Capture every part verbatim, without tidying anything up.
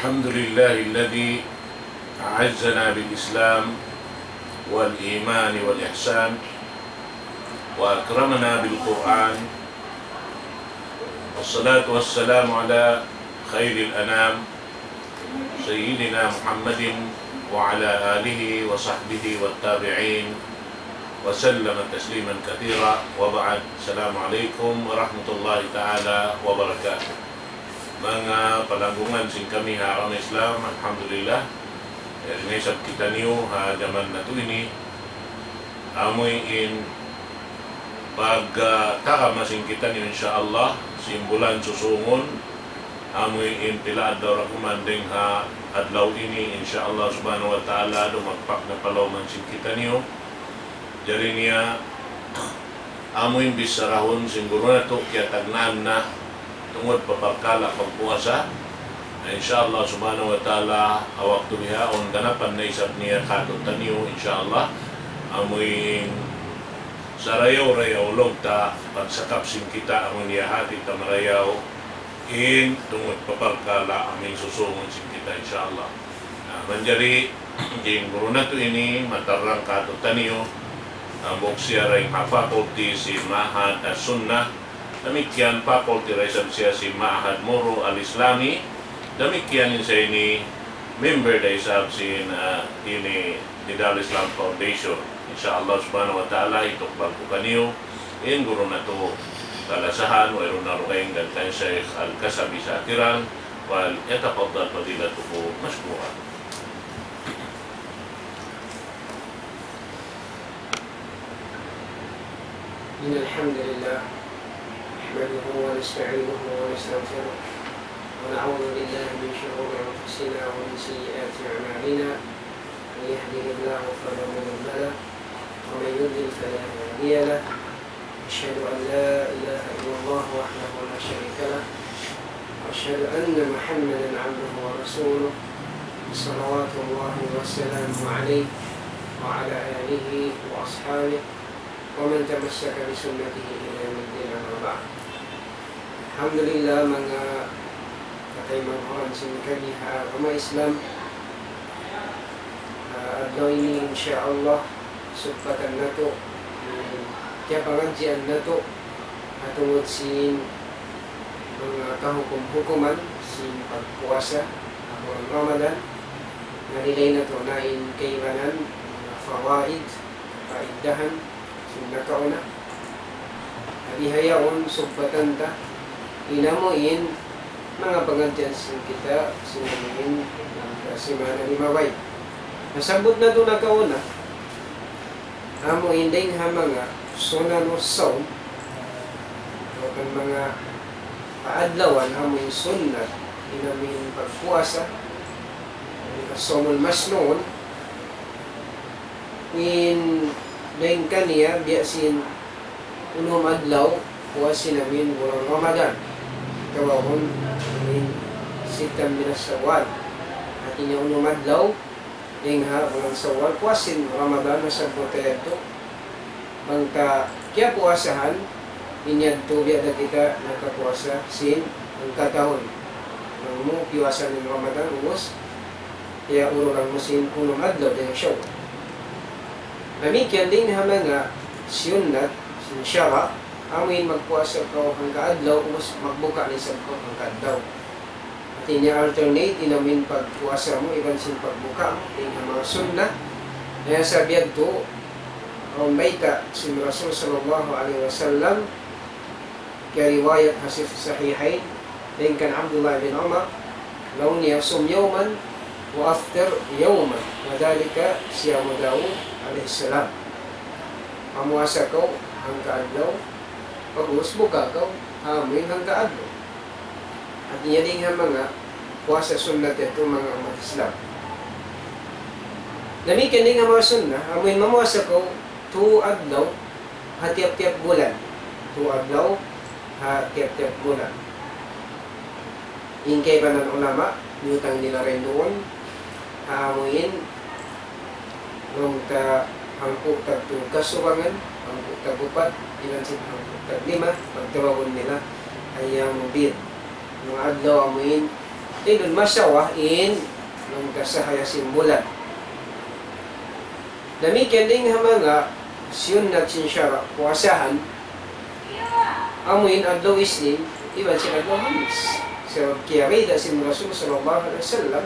الحمد لله الذي أعزنا بالإسلام والإيمان والإحسان وأكرمنا بالقرآن، والصلاة والسلام على خير الأنام سيدنا محمد وعلى آله وصحبه والتابعين وسلم تسليما كثيرا، وبعد. السلام عليكم ورحمة الله تعالى وبركاته. Manga palanggungan sin kami ha agama Islam, alhamdulillah, yari na isab kitaniyu ha jaman natu' ini, amuin pag, ah, tagama sin kitaniyu, insya Allah, sin bulan susungun, amuin pila adlaw ra kuman dayn ha adlaw ini, insya Allah subhanahu wa ta'ala, dumagpak na pa lawm sin kitaniyu. Jari niya, amuin bicharahun sin guru natu', kiyatagnaan na tungud pa parkala' pagpuasa. Na, insya Allah subhanahu wa ta'ala, ha waktu bihaun ganapan na isab niya kātu'niyu, insya Allah. Amuin sarayaw-rayaw laung ta pagsakap sin kita, amuin iyahati ta marayaw in tungud pa parkala' amuin susungun sin kita, insya Allah. Na, manjari in guru natu' ini matarrang kātu'niyu, hambuuk siya dayn ha faculty sin Ma'had As-Sunnah, damikkiyan faculty da isab siya sin Ma'had Moro Al-Islami, damikkiyan in siya ini member da isab sin, ah, ini Nidal Islam Foundation. Insya Allah subhanahu wa ta'ala, hitukbal ku kaniyu in guru natu' kalasahan, wayruun na dugaing, kan Shaykh Al-Kasabi Shakiran, وليتفضل فضيلته مشكورا. إن الحمد لله نحمده ونستعينه ونستغفره، ونعوذ بالله من شرور أنفسنا ومن سيئات أعمالنا. من يهده الله فلا مضل له، ومن يضلل فلا هادي له. أشهد أن لا إله إلا الله وحده لا شريك له، وأشهد أن محمدا عبده ورسوله، صلوات الله وسلامه عليه وعلى آله وأصحابه ومن تمسك بسنته إلى يوم الدين، أما بعد. Alhamdulillah, manga kataymanghuran sin kami ha agama Islam, ha adlaw ini, insya Allah, sugpatan natu' in kiyapangadjian natu' ha tungud sin manga kahukum-hukuman sin pagpuasa ha bulan Ramadan. Nalilay natu' na in kaibanan, manga fawaid, kapaiddahan sin nakauna. Na bihaun sugpatan ta in amuin manga pangadjian sin kita, sin amuin, ah, simana limabay. Nasabbut natu' nakauna, amuin dayn ha manga sunanus sawm, atawa kan manga paadlawan amuin sunnat in amuin pagpuasa, in as-sawmul masnun, in dayn kaniya biya' sin unum adlaw puas sin amuin bulan Ramadan. Tawag in amuin sitta min Shawwal. Hati niya unum adlaw dayn ha bulan Shawwal, puas sin Ramadan, nasabbut ta yadtu. Bang ta kiyapuasahan, in yadtu biya' da kita nakapuasa sin hangkatahun. Bang mu piyawasahan in Ramadan, ubus, ya uru lang mu sin unum adlaw dayn ha Shawwal. Damikkiyan dayn ha manga sunnat sin sara', amuin magpuasa kaw hangka adlaw, ubus magbuka na isab kaw hangka adlaw. Hati niya alternate in amuin pagpuasa mu iban sin pagbuka mu, dayn ha manga sunnat. Hangkan sabab yadtu, awn bayta' sin Rasul sallallahu alayhi wasallam, kiyariwayat ha Sahihayn, dayn kan Abdullah bin Umar, laung niya, صم يوما وأفطر يوما، وذلك صيام داود عليه السلام. Pamuasa kaw hangka adlaw, pag'ubus buka kaw, amuin hangka adlaw. Hati niya dayn ha manga puasa sunnat yadtu, manga ummat Islam. Damikkiyan dayn ha manga sunnat, amuin mamuasa kaw tu adlaw ha tiyap-tiyap bulan. Tu adlaw ha tiyap-tiyap bulan. In kaibanan ulama, biyutang nila dayn duun, ha amuin, laung ta hangpu' tagtū kasubangan, hangpu' tagupat, iban sin hangpu' taglima, pagtawagun nila ayyamul bid. Manga adlaw amuin Idun masawa in nung kasahaya sin bulan. Damikkiyan dayn ha manga siyunnat sin sara' puasahan, amu in adlaw Isnin iban sin adlaw Hamis. Sabab kiyarida sin Rasul sallallahu alayhi wasallam,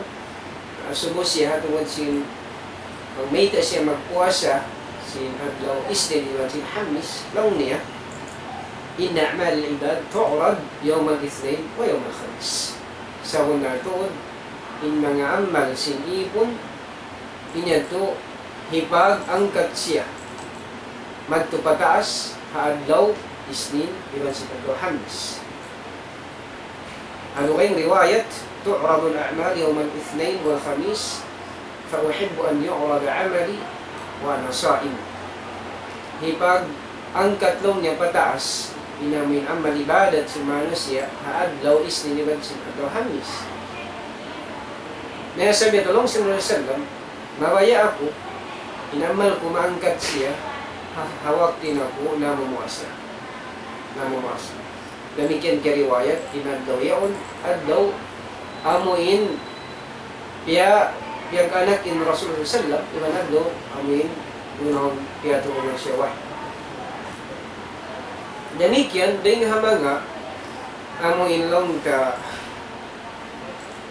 asubu siya ha tungud sin pagmayta' siya magpuasa sin adlaw Isnin iban sin Hamis, laung niya, إن أعمال العباد تعرض يوم الاثنين ويوم الخميس. Sabunnal tuud, in manga amal sin īpun, in yadtu hipag-angkat siya madtu pataas ha adlaw Isnin iban sin adlaw Hamis. Awn dugaing riwayat, تعرض الأعمال يوم الاثنين والخميس، فأحب أن يعرض عملي وأنا صائم. Hipag-angkat laung niya pataas in amuin amal ibadat sin manusiya' ha adlaw Isnin iban sin adlaw Hamis. Na sabab yadtu laung sin Rasul sallam, mabaya' aku, in amal ku maangkat siya, ha, ha waktu in aku namumuasa. Namumuasa. Damikkiyan kiyariwayat, in adlaw yaun, adlaw amuin piya-, piyag-anak in Rasul sallam, iban adlaw amuin dunahun piyaturun siya wahyu. Damikkiyan, dayn ha manga amuin laung ta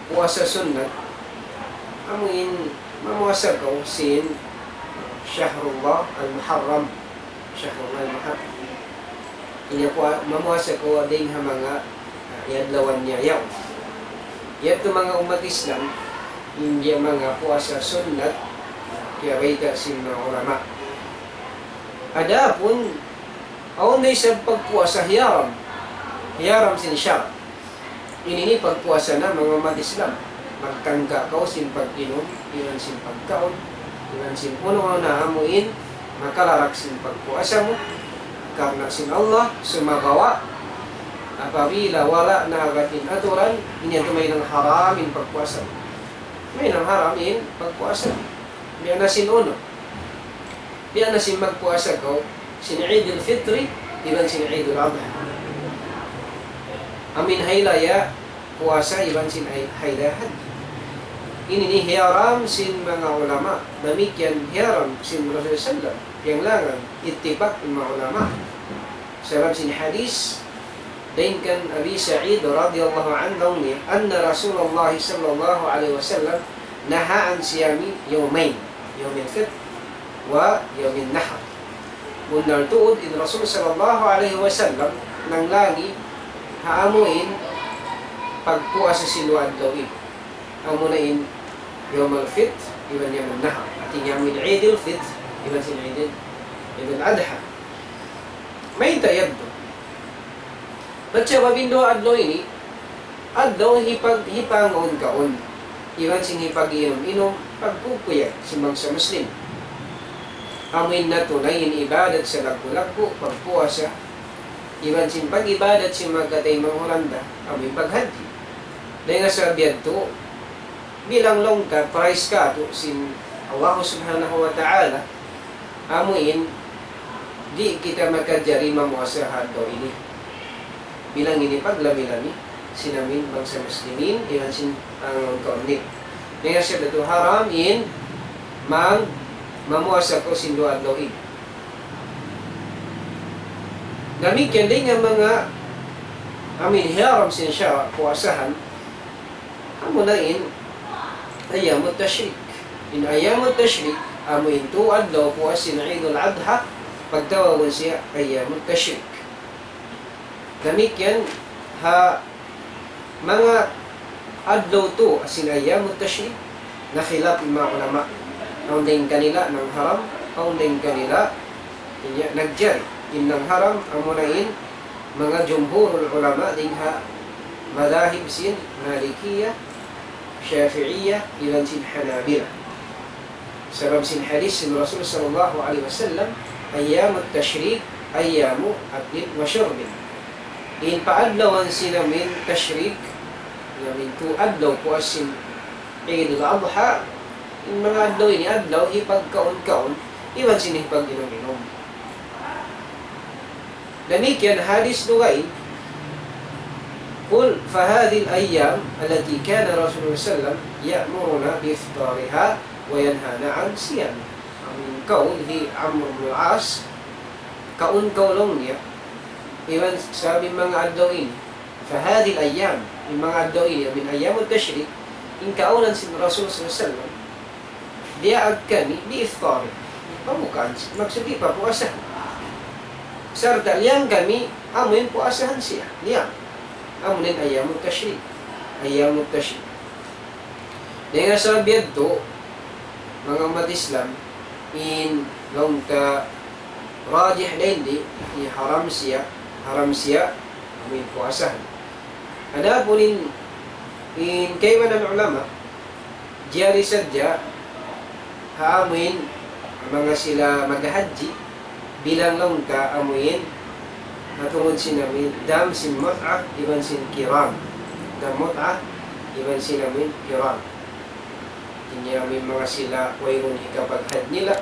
puasa sunnat, amuin mamuasa kaw sin شهر الله المحرم. شهر الله المحرم. Ini pua-, mamuasa kaw dayn ha manga, ah, iyadlawan niya yaun. Yadtu manga ummat Islam, in manga puasa sunnat, kiyabayta' sin manga ulama. Adapun, awn da isab pagpuasa hiyaram. Hiyaram sin sara'. Ini in pagpuasa na manga ummat Islam. Magtangka kaw sin pag-inum, iban sin pagkaun, iban sin unu-unu na amuin makalarak sin pagpuasa mu. Karna' sin Allah, sumagawa', apabila wala' na agad in aturan, ini yadtu mahinang haram in pagpuasa mu. Mahinang haram in pagpuasa mu. Biya' na sin unu. Biya' na sin magpuasa kaw sin Eid al-Fitri iban sin Eid al-Adha. Amuin hailaya puasa iban sin hay-, hailaya hadji. Ini in hiyaram sin manga ulama. Damikkiyan hiyaram sin Rasul sallam. Piyanglangan, ittifaq sin manga ulama. Sabab sin hadith, dayn kan Abi Sa'id radiyallahu anhu laung niya, أن رسول الله صلى الله عليه وسلم نهى عن صيام يومين، يوم الفطر ويوم النحر. Bunnal tuud in Rasul sallallahu alayhi wasallam nanglangi ha amuin pagpuasa sin duwa adlaw ini. Amuna in Yawm al-Fitr iban Yawm an-Nahar. Hāti niya amuin Eid al-Fitr iban sin Eid al-, Eid al-Adha. Mayta' yadtu? Bat sabab in duwa adlaw ini, adlaw hipag-, hipangaun-kaun, iban sin hipag-inum-inum, pagkukuyag sin bangsa Muslim. Amuin natunay in ibadat salaggu'-laggu', pagpuasa, iban sin pag-ibadat sin manga kataymanghuran da, amuin paghadji. Dayn ha sabab yadtu, bilang laung ta, prize katu' sin Allah Subhanahu wa Ta'ala, amuin di' kita makajari mamuasa ha adlaw ini. Bilang ini paglami-lami sin amuin bangsa Muslimin, iban sin pangkaun ini. Dayn ha sabab yadtu haram in mang-, mamuasa kaw sin duwa adlaw ini. Damikkiyan dayn ha manga amuin hiyaram sin sara' puasahan, amuna in Ayyamut Tashrik. In Ayyamut Tashrik, amuin tū adlaw puas sin Eidul Adha, pagtawagun siya Ayyamut Tashrik. Damikkiyan ha manga adlaw tū sin Ayyamut Tashrik, nakhilaf in manga ulama. Awn dayn kanila nangharam, awn dayn kanila, inya, nagjari. In nangharam, amuna in manga jumhurul ulama dayn ha madhahib sin Malikiyya, Shafi'iyya, iban sin Hanabila. Sabab sin hadith sin Rasul sallallahu alayhi wasallam, أيام التشريق أيام أكل وشرب. In paadlawan sin amuin tashrik, amuin tū adlaw puas sin Eidul Adha, in manga adlaw ini adlaw hipagkaun-kaun, iban sin hipag-inum-inum. Damikkiyan hadith dugaing, قل فهذه الأيام التي كان رسول الله صلى الله عليه وسلم يأمرنا بإفطارها وينهانا عن صيامها. Amu in kaul hi Amr ibn al-As, kaun kaw laung niya, iban sabab in manga adlaw ini, فهذه الأيام, in manga adlaw ini, amu in ayyamut tashrik, in kaulan sin Rasul sallallahu alayhi wasallam, diyaak kami بإفطارها, pamukaan siya. Maksud di' pa puasa. Sarta' liyang kami, amu in puasahan siya. Liyang. Amu in ayyamut tashrik. Ayyamut tashrik. Dayn ha sabab yadtu, manga ummat Islam, in laung ta rajih dayn di, in haram siya, haram siya, amu in puasahan. Adapun in, in kaibanan ulama, jari sadja, ha amu in, manga sila maghahajji, bilang laung ta amu in, ha tungud sin amu in, dam sin mut'ah, iban sin kiran. Dam mut'ah, iban sin amu in, kiran. Ini amu in manga sila wayruun hikapaghajj nila,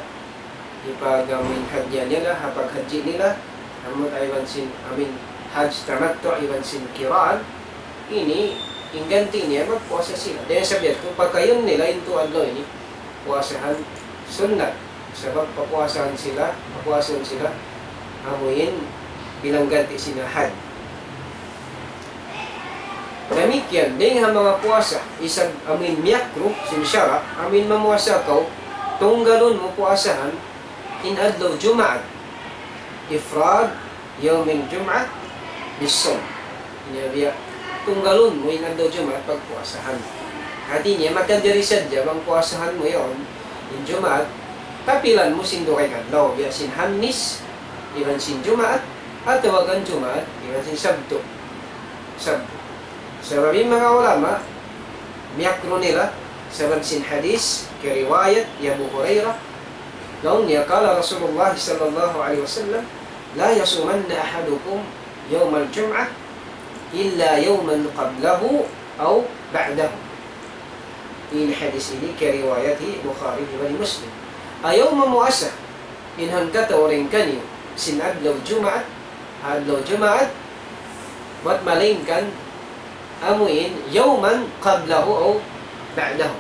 hipag amu in hajj nila, ha paghajji nila, amu in iban sin amu in hajj tamattu', iban sin kiran, ini, in ganti' niya magpuasa sila. Dayn ha sabab yadtu, pakayun nila in tū adlaw ini, puasahan sunnat. Sabab papuasahan sila, papuasahan sila, amu in bilang ganti' sin hajj. Damikkiyan, dayn ha manga puasa, isab amu in miyakruh sin sara', amu in mamuasa kaw, tunggalun mu puasahan, in adlaw Jumaat, إفراد يوم الجمعة بالصوم. Ini biya', tunggalun mu in adlaw Jumaat pagpuasahan. Hati niya, makajari sadja bang puasahan mu yaun, in Jumaat, tapilan mu sin duwa adlaw, biya' sin Hamis, iban sin Jumaat, atawa kan Jumaat, iban sin Sabtu. Sabtu. Sabab in manga ulama, miyakruh nila, sabab sin hadith, kariwayat, hi Abu Hurairah, laung niya, قال رسول الله صلى الله عليه وسلم: لا يصومن أحدكم يوم الجمعة إلا يوما قبله أو بعده. In hadith ini kariwayat hi Bukhari iban Muslim. Ayaw mamuasa in hangkatau dayn kaniyu sin adlaw Jumaat, adlaw Jumaat, bat malaingkan amu in يوما قبله أو بعده.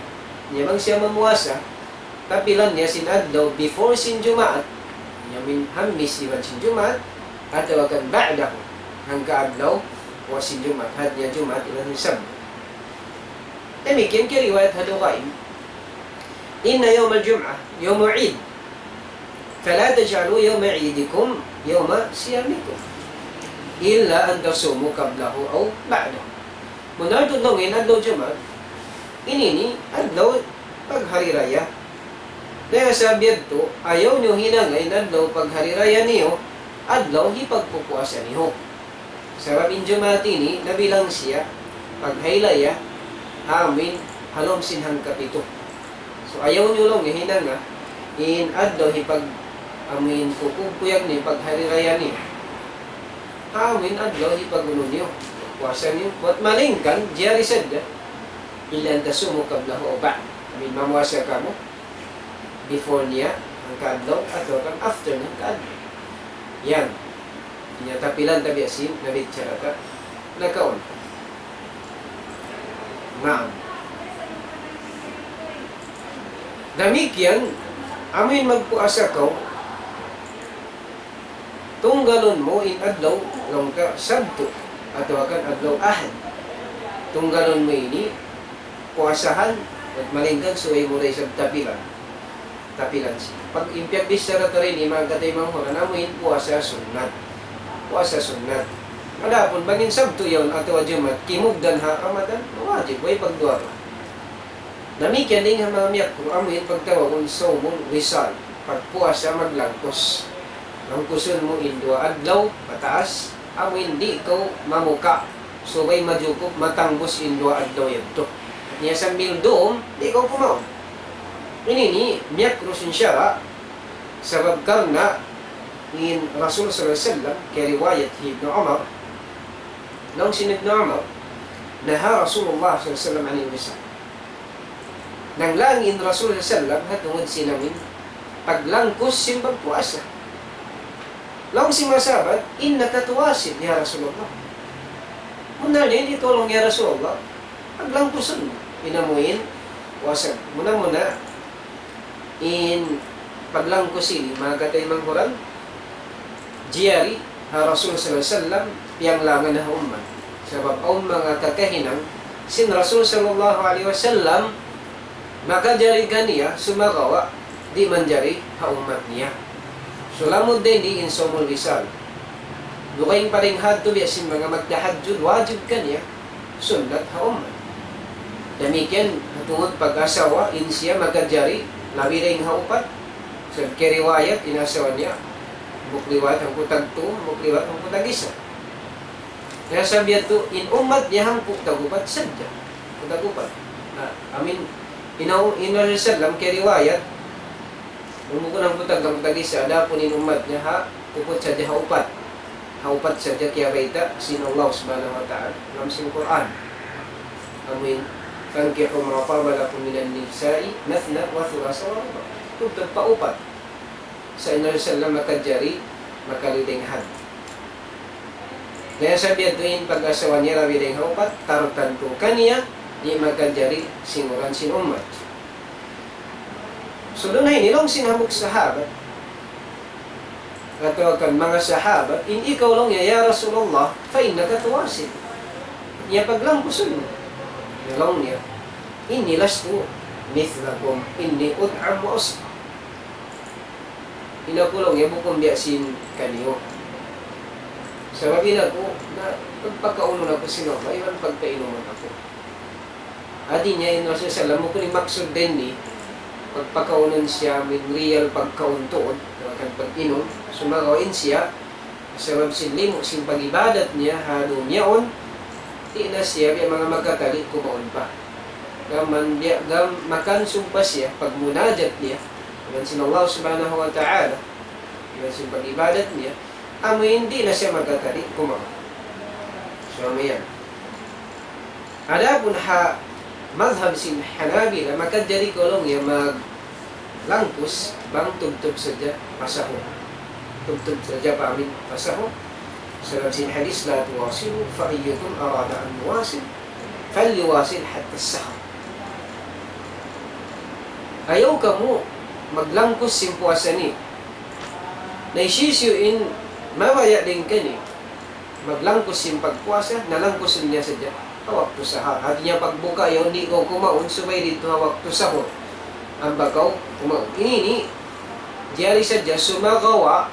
Niya bang siya mamuasa, tapilan niya sin adlaw before sin Jumaat, niya amu in Hamis iban sin Jumaat, atawa kan بعده, hangka adlaw, wa sin Jumaat, had niya Jumaat iban sin Sabtu. Damikkiyan kariwayat ha dugaing, إن يوم الجمعة يوم عيد، فلا تجعلوا يوم عيدكم يوم صيامكم، إلا أن تصوموا قبله أو بعده. Muna tuud laung in adlaw Jumaat, ini ini adlaw paghari raya. Dayn ha sabab yadtu, ayaw niyu hinanga in adlaw paghari raya niyu, adlaw hipagpupuasa niyu. Sabab in Jumaat ini, nabilang siya, paghaylaya, amu in, ha lawm sin hangkapitu. So, ayaw niyu laung hinanga, in adlaw hipag, amu in, kukuyag niyu, paghari raya niyu. Amu in adlaw hipag-unu niyu, puasa niyu. Bat malaingkan, jari sadja, إلا أن تصوموا قبله أو بعده. Amu in mamuasa kamu, before niya, hangka adlaw, atawa kan after niya, hangka adlaw. Yan. Niya tapilan ta biya' sin nabichara ta nakauna. Naam. Damikkiyan, amu in magpuasa kaw, tunggalun mu in adlaw, laung ta Sabtu, atawa kan adlaw Ahad. Tunggalun mu ini, puasahan, bat malaingkan subay mu da isab tapilan. Tapilan siya. Pag in piyagbichara ta dayn ha manga kataymanghuran, amu in puasa sunnat. Puasa sunnat. Adapun bang in Sabtu yaun atawa Jumaat, kimugdan ha Ramadan, wajib, way pagduwa-ruwa. Damikkiyan dayn ha manga miyakruh, amu in pagtawagun sawmul wisal, pagpuasa maglangkus. Langkusun mu in duwa adlaw pataas, amu in di' kaw mamuka', subay majukup matangbus in duwa adlaw yadtu. Niya sambil dum, di' kaw kumaun. Ini ini miyakruh sin sara', sabab karna' in Rasul sallallahu alayhi wasallam, kariwayat hi Ibnu Umar, laung sin Ibnu Umar, نهى رسول الله صلى الله عليه وسلم عن الوصال. Nanglang in Rasul sallallahu alayhi wasallam ha tungud sin amu in paglangkus sin pagpuasa. Laung sin manga sahabat, إنك تواصل يا رسول الله. Bunnal niya, "Di' ku laung, ya Rasulullah, paglangkusun mu." In amu in, wasag. Muna-muna, in paglangkus ini, manga kataymanghuran, jari ha Rasul sallallahu alayhi wasallam, piyanglangan ha ummat. Sabab awn manga kakahinang, sin Rasul sallallahu alayhi wasallam, makajari kaniya, sumagawa', di' manjari ha ummat niya. So, lamud dayn di in sawmul wisal. Dugaing pa dayn ha yadtu biya' sin manga magtahajjud, wajib kaniya, sunnat ha ummat. Damikkiyan, tungud pag-asawa, in siya makajari, labi dayn ha upat. So, kiyariwayat, in asawa niya, hambuuk riwayat, hangpu' tagtū, hambuuk riwayat, hangpu' tag-isa. Kaya sabab yadtu, in ummat niya hangpu' tag-upat sadja. Hangpu' tag-upat. Na, amin, inaw, in Rasul sallam kiyariwayat, bukun hangpu' tag-, hangpu' tag-isa, adapun in ummat niya ha, tuput sadja ha upat. Ha upat sadja kiyabayta' sin Allah Subhanahu wa Ta'ala, ha lawm sin Qur'an. Amin, فانكحوا ما طاب لكم من النساء مثنى وثلاث ورباع. Tuput pa upat. Sa' in Rasul sallam makajari, makajari dayn ha yadtu. Dayn ha sabab yadtu in pag-asawa niya labi dayn ha upat, tartantu kaniya, di' makajari singuran sin ummat. So, duun ha ini laung sin hambuuk sahabat. Atawa kan manga sahabat, "In ikaw laung niya, ya Rasulullah, فإنك تواصل." Niya paglangkusun mu. Laung niya, "إني لست مثلكم، إني أطعم وأسقي." In aku laung niya bukun biya' sin kaniyu. Sabab in aku, na, pagpakaunun aku sin Allah, iban pagpainumun aku. Hati niya in Rasul sallam, bukun in maksud dayn di, pagpakaunun siya, min real pagkaun tuud, atawa kan pag-inum, sumagawa' in siya, sabab sin limu' sin pag-ibadat niya, ha dunya yaun, di' na siya biya' manga makatali kumaun pa. Gam man biya', gam makansub pa siya, pagmunajat niya, iban sin Allah Subhanahu wa Ta'ala, iban sin pag-ibadat niya, amu in di' na siya makatali kumaun. So, amu yan. Adapun ha madhhab sin Hanabila, makajari kaw laung niya maglangkus bang tubtub sadja pa sahur. Tubtub sadja pa amin pa sahur. Sabab sin hadith, لا تواصلوا فأيكم أراد أن يواصل فليواصل حتى السحر. Ayaw kamu maglangkus sin puasa niyu. Na hisiyu-siyu in mabaya' dayn kaniyu maglangkus sin pagpuasa, na langkusun niya sadja ha waktu sahur. Hati niya pagbuka yaun di' kaw kumaun, subay didtu ha waktu sahur ampa kaw kumaun. Ini ini, jari sadja sumagawa',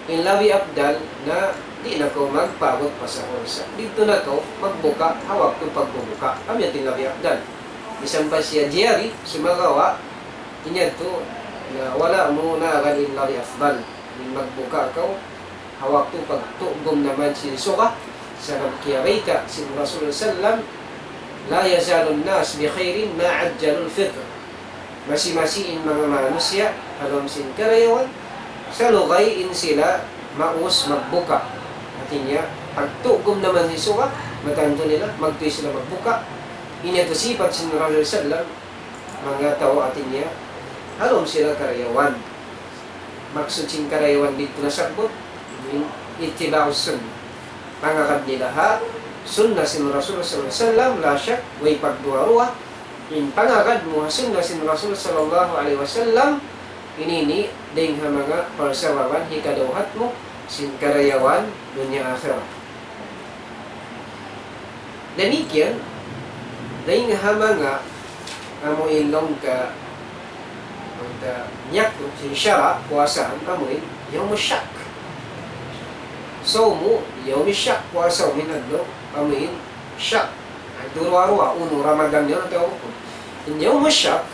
in labi afdal na di' na kaw magpaabut pa sahur sa. Didtu na kaw magbuka ha waktu pagbubuka. Amu yan in labi afdal. Misan pa siya jari, sumagawa', in yadtu, na wala' mu na agan in labi afdal. In magbuka kaw, ha waktu pagtugum naman sin suga, sabab kiyabayta' sin Rasul sallam, لا يزال الناس بخير ما عجلوا الفطر. Masi-masi in manga manusiya', ha lawm sin karayawan, salugay in sila maus magbuka. Hati niya, pagtugum naman sin suga, matantu nila, magtuy sila magbuka. Ini yadtu sipat sin Rasul sallam, manga tau hati niya, ha lawm sila karayawan. Maksud sin karayawan didtu nasabbut, in اتباع السنة. Pangagad nila ha sunnah sin Rasul sallallahu alayhi wasallam, la shak, way pagduwa-ruwa. In pangagad mu ha sunnah sin Rasul sallallahu alayhi wasallam, ini ini dayn ha manga parsababan hikadawhat mu sin karayawan dunya akhirat. Damikkiyan, dayn ha manga amu in laung ka, laung ka miyaktu sin sara' puasahan amu in yawmu shak. Sawmu yawmi shak, puasa amu in adlaw amu in shak. Duwa-ruwa, unu Ramadan yan atawa bukun. In yawmu shak,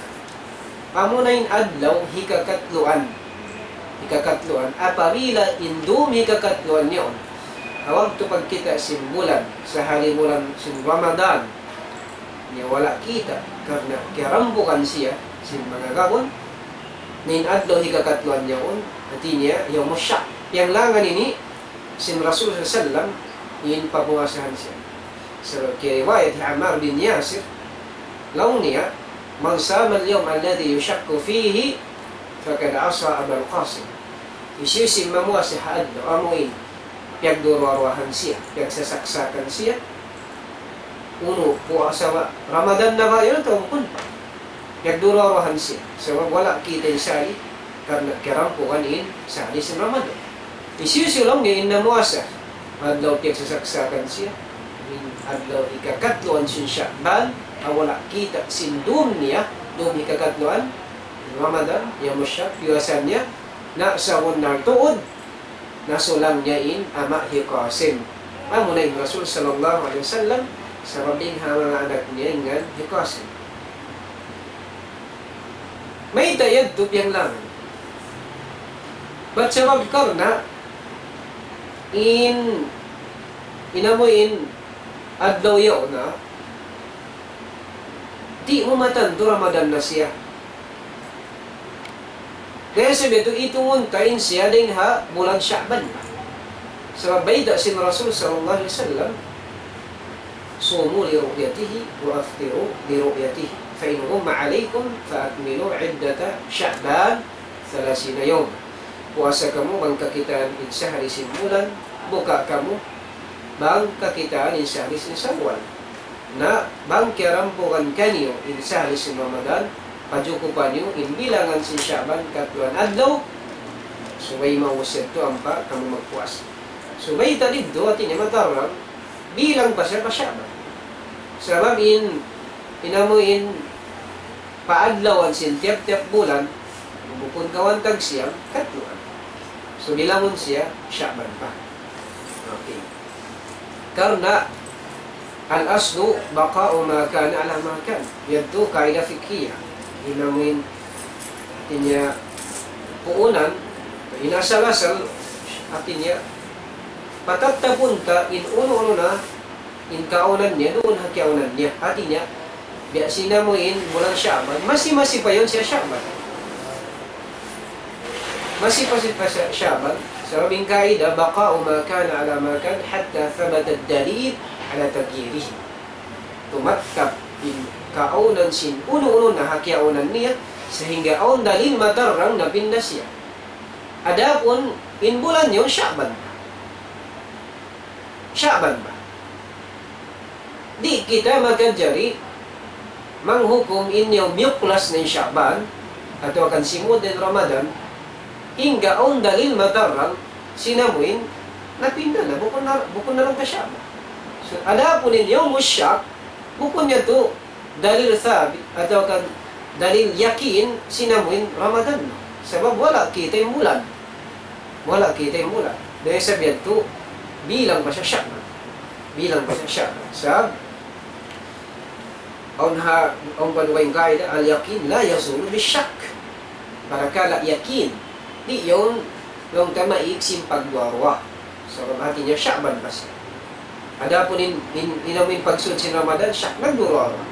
amuna in adlaw hikakatluan. Hikakatluan. Apabila in dum hikakatluan yaun, ha waktu pagkita' sin bulan, sa hari bulan sin Ramadan, niya wala' kita', karna' kiyarambukan siya sin manga gabun, na in adlaw hikakatluan yaun, hati niya, yawmu shak. Piyanglangan ini, sin Rasul sallallahu alayhi wasallam, in papuasahan siya. Sabab kiyariwayat hi Ammar bin Yasir, laung niya, من صام اليوم الذي يشك فيه فقد عصى أبا القاسم. Hisiyu-siyu in mamuasa ha adlaw amu in piyagduwa-ruwahan siya, piyagsasaksakan siya, Unu, puasa ba? Ramadan na ba yan atawa bukun? Nagdura-durahan siya. Sabab wala' kita in sahali, karna' kiyarampugan in sahali sin Ramadan. Hisiyu-siyu laung niya in namuasa adlaw piyagsasaksakan siya, in adlaw hikakatluan sin Sha'ban, aw wala' kita' sin dum niya, dum hikakatluan Ramadan, yamu shak, puasa niya, na sabunnal tuud, nasulang niya in ama' hi Qasim. Amuna in Rasul sallallahu alayhi wasallam, sabab dayn ha manga anak niya in ngan hi Qasim. Mayta' yadtu piyanglangan? Bat sabab karna' in, in amu in adlaw yaun na, di' mu matantu Ramadan na siya. Dayn ha sabab yadtu itungun ta in siya dayn ha bulan Sha'ban. Sabab bayta' sin Rasul sallallahu alayhi wasallam, صوموا لرؤيته وأفطروا لرؤيته فإن غم عليكم فأكملوا عدة شعبان ثلاثين يوما. Puasa kamu bang kakitaan in sahali sin bulan, buka kamu bang kakitaan in sahali sin Shawwal. Na bang kiyarampugan kaniyu in sahali sin Ramadan, pajukupan niyu in bilangan sin Sha'ban katluan adlaw, subay mausad tu ampa kamu magpuasa. Subay ta didtu, hati niya matarang, bilang pa siya pa Sha'ban. Sabab in, in amu in paadlawan sin tiyap-tiyap bulan, bukun kawhaan tagsiyam, katluan. So, bilangun siya, Sha'ban pa. Okay. Karna', الأصل بقاء ما كان على ما كان. Yadtu, qaida fiqhiyya. In amu in, hati niya, puunan, in asal-asal, hati niya, patattapun ta in unu-unu na, in kaawnan niya, duun ha kiyaawnan niya. Hati niya, biya' sin amu in bulan Sha'ban, masi-masi pa yaun siya Sha'ban. Masi-masi pa siya Sha'ban. Sabab in qaida, بقاء ما كان على ما كان حتى ثبت الدليل على تغييره. Tumattap in kaawnan sin unu-unu na ha kiyaawnan niya, sahingga awn dalil matarang na pinda siya. Adapun in bulan yaun Sha'ban. Sha'ban ba? Di' kita makajari manghukum in yaun miyuklas na in Sha'ban, atawa kan simud na in Ramadan, hangga awn dalil matarang sin amu in napinda na, bukun na, bukun na laung ta Sha'ban. So, adapun in yawmus shak, bukun yadtu dalil thabit, atawa kan dalil yakin sin amu in Ramadan. Sabab wala' kita in bulan. Wala' kita in bulan. Dayn ha sabab yadtu, bilang pa siya Sha'ban. Bilang pa siya Sha'ban. Sabab, awn ha, awn pa dugaing qaida, اليقين لا يزول بالشك. Parakala' yakin, di' yaun laung ta maig sin pagduwa-ruwa. Sabab hati niya Sha'ban pa siya. Adapun in, in, in amu in pagsud sin Ramadan, shak nagduwa-ruwa.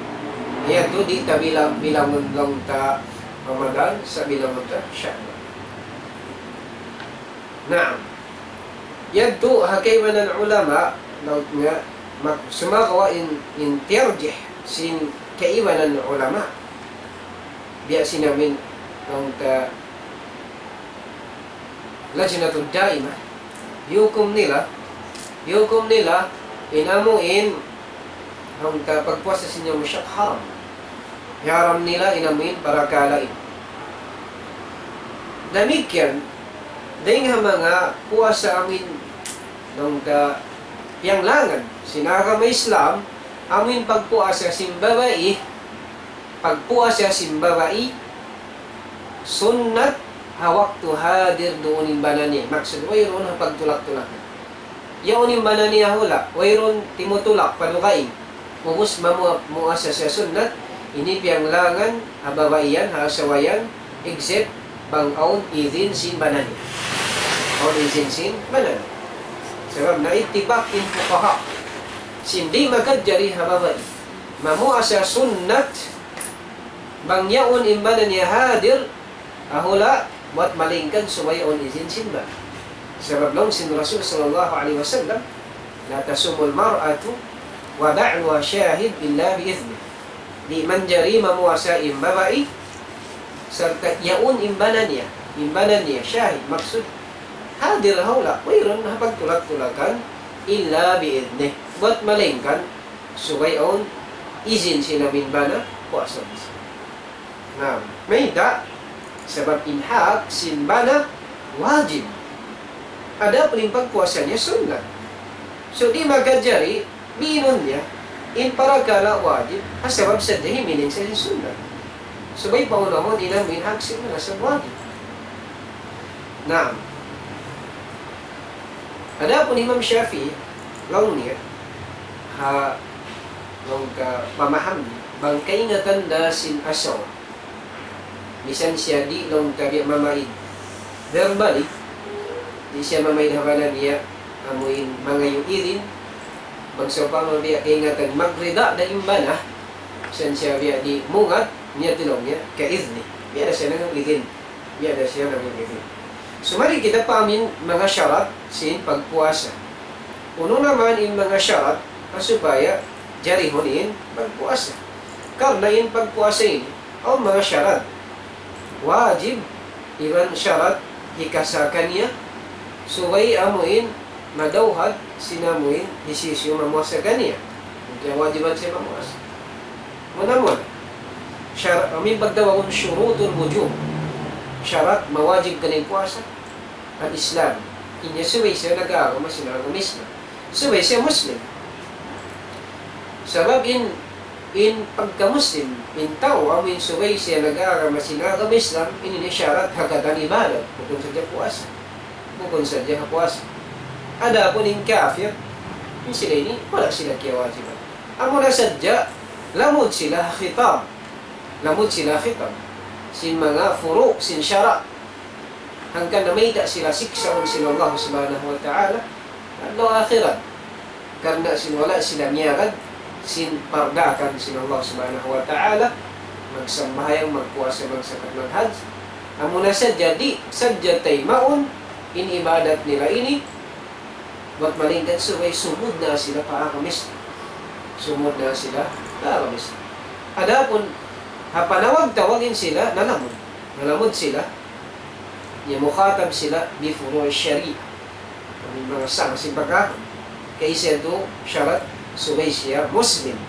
Yadtu di' ta bilang, bilangun laung ta Ramadan, sa' bilangun ta Sha'ban. Naam. Yadtu ha kaibanan ulama, laung niya, mag-, sumagawa' in, in tarjih sin kaibanan ulama. Biya' sin amu in, laung ta, Lajnatud Daima, hiyukum nila, hiyukum nila, in amu in, laung ta, pagpuasa sin yawmus shak haram. Hiyaram nila in amu in parakala' ini. Damikkiyan, dayn ha manga puasa amu in, laung ta, piyanglangan sin agama Islam, amu in pagpuasa sin babai, pagpuasa sin babai, sunnat ha waktu hadir duun in bana niya. Maksud, wayruun ha pagtulak-tulakan. Yaun in bana niya hula', wayruun timutulak pa dugaing. Ubus mamu-, muasa siya sunnat, ini piyanglangan ha babai yan, ha asawa yan, except bang awn idin sin bana niya. Awn idin sin bana niya. Sabab naittipak in fuqaha. Sin di' makajari ha babai mamuasa sunnat, bang yaun in bana niya hadir, ha hula', buwat malaingkan subay awn izin sin bana. Sabab laung sin Rasul sallallahu alayhi wasallam, لا تصوم المرأة وبعلها شاهد إلا بإذنه. Di' manjari mamuasa in babai, sarta' yaun in bana niya, in bana niya, shahid, maksud, hadir ha hula', wayruun ha pagtulak-tulakan, إلا بإذنه. Buwat malaingkan, Subay awn izin sin amuin bana puasa. Naam. Mayta'? Sabab in hak sin bana wajib. Adapun in pagpuasa niya sunnat. So, di' makajari biinun niya in parakala' wajib, ha sabab sadja himiling siya sin sunnat. Subay paunahun in amuin hak sin bana sa wajib. Naam. Adapun Imam Shafi'i, laung niya, ha, laung ka pamaham niya, bang kaingatan da sin asawa. Misan siya di' laung ka biya' mamaid. Verbally, di' siya mamaid ha bana niya, amuin mangayu' idin, bang sawpama biya' kaingatan magrida da in bana, misan siya biya' di' mungat, niya tilaw niya, ka idni. Biya' da siya nangayu' idin. Biya' da siya nangayu' idin. So, mari kita pa amuin manga sharat sin pagpuasa. Unu na man in manga sharat, ha supaya jarihun in pagpuasa. Karna' in pagpuasa ini, awn manga sharat. Wajib, iban sharat hikasa kaniya, subay amuin madawhat sin amuin hisiyu-siyu mamuasa kaniya. Hangkan wajiban siya mamuasa. Muna-muna. Shar-, amuin pagtawagun shurutul wujub. Sharat mawajib kaniya puasa. Al-Islam. Ini subay siya nag-agama sin agama Islam. Subay siya Muslim. Sabab in, in pagka-Muslim, in tau amuin subay siya nag-agama sin agama Islam, ini in sharat ha katan ibadat, bukun sadja puasa. Bukun sadja ha puasa. Adapun in kafir, in sila ini, wala' sila kiyawajiban. Amuna sadja, lamud sila ha khitab. Lamud sila ha khitab. Sin manga furu', sin shara'. Hangkan na mayta' sila siksaun sin Allah Subhanahu wa Ta'ala adlaw akhirat. Karna' sin wala' sila miyagad sin pardaakan sin Allah Subhanahu wa Ta'ala, magsambahayang, magpuasa, magsakat, maghajj. Amuna sadja di' sadja taymaun in ibadat nila ini, bat malaingkan subay sumud na sila pa agama Islam. Sumud na sila pa agama Islam. Adapun ha panawag-tawag in sila, nalamud. Nalamud sila, niya mukhatab sila bi furu' shariah. Amuin manga sanga sin pagkaun. Kaysa yadtu sharat subay siya Muslim.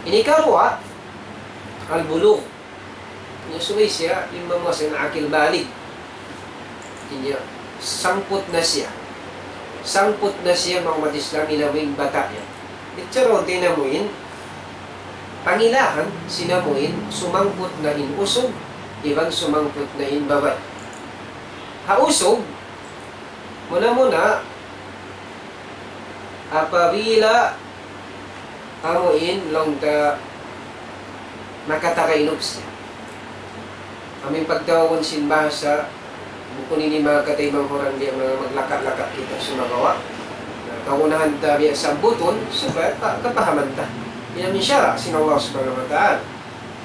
Ini karuwa, al-bulugh. Niya subay siya in mamuasa in akil balig. Niya sangput na siya. Sangput na siya, manga ummat Islam, in amuin bata' yan. Bichara unti in amuin, pangilahan sin amuin sumangput na in usug, iban sumangput na in babai. Ha usug, muna-muna, apabila amuin laung ta makatagainup siya. Amuin pagtawagun sin bahasa, bukun ini manga kataymanghuran biya' manga maglaka'-laka' kita sumagawa'. Na, kagunahan ta biya' sabbutun, supaya ka-, kapahaman ta. Yan in shara' sin Allah Subhanahu wa Ta'ala.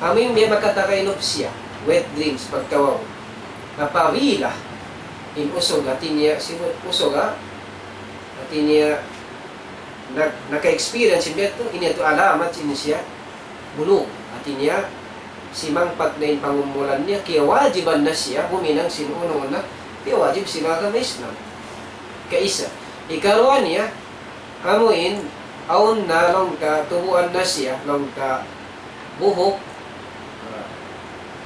Amuin biya' makatagainup siya, wet dreams, pagtawagun. Apabila in usug, hati niya, sin usug, ha? Hati niya, na-, naka-experience in biya' yadtu, ini yadtu alamat sin siya bulugh. Hati niya, simangpat na in pangumulan niya, kiyawajiban na siya, huminang sin unu-unu na, kiyawajib sin agama Islam. Kaisa. Ikaruwa niya, amuin, awn na laung ta, tubuan na siya, laung ta, buhuk,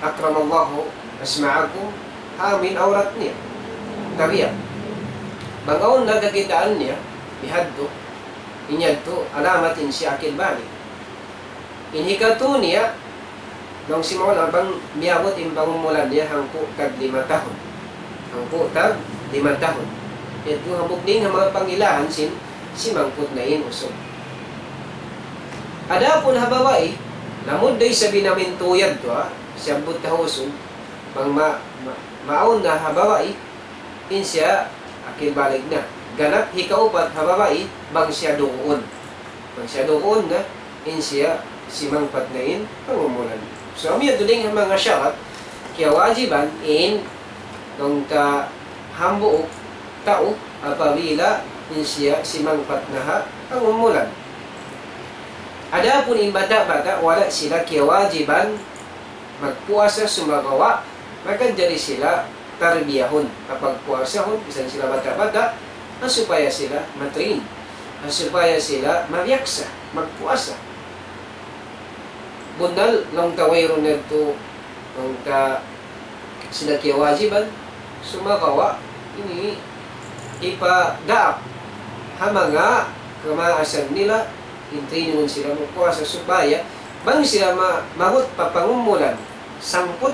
أكرم الله أسماعكم, amuin awrat niya. Tabiya'. Bang awn na kakitaan niya, bihadtu, in yadtu, alamat in siya akil balig. In hikatu niya, laung sin manga ulama bang miyabut in pangumulan niya hangpu' tag lima tahun. Hangpu' tag lima tahun. Yadtu hambuuk dayn ha manga pangilahan sin simangput na in usug. Adapun ha babai, lamud da isab in amuin tuyad tu, ha, siyabbut ha usug, bang ma-, ma-, maawn na ha babai, in siya akil balig na. Ganap hikaupat ha babai, bang siya duguun. Bang siya duguun na, in siya simangpat na in pangumulan. So, amu yadtu dayn ha manga sharat, kiyawajiban in laung ta hambuuk tau apabila in siya simangpat na ha pangumulan. Adapun in bata'-bata', wala' sila kiyawajiban magpuasa sumagawa' makajari sila tarbiyahun, kapagpuasahun, misan sila bata'-bata', ha supaya sila ma-train, ha supaya sila mabiyaksa. magpuasa. Bunnal, laung ta wayruun natu', laung ta sila kiyawajiban, sumagawa' ini hipadaak ha manga kamaasan nila, in trainingun sila magpuasa supaya bang sila ma-, maabut pa pangumulan sangput,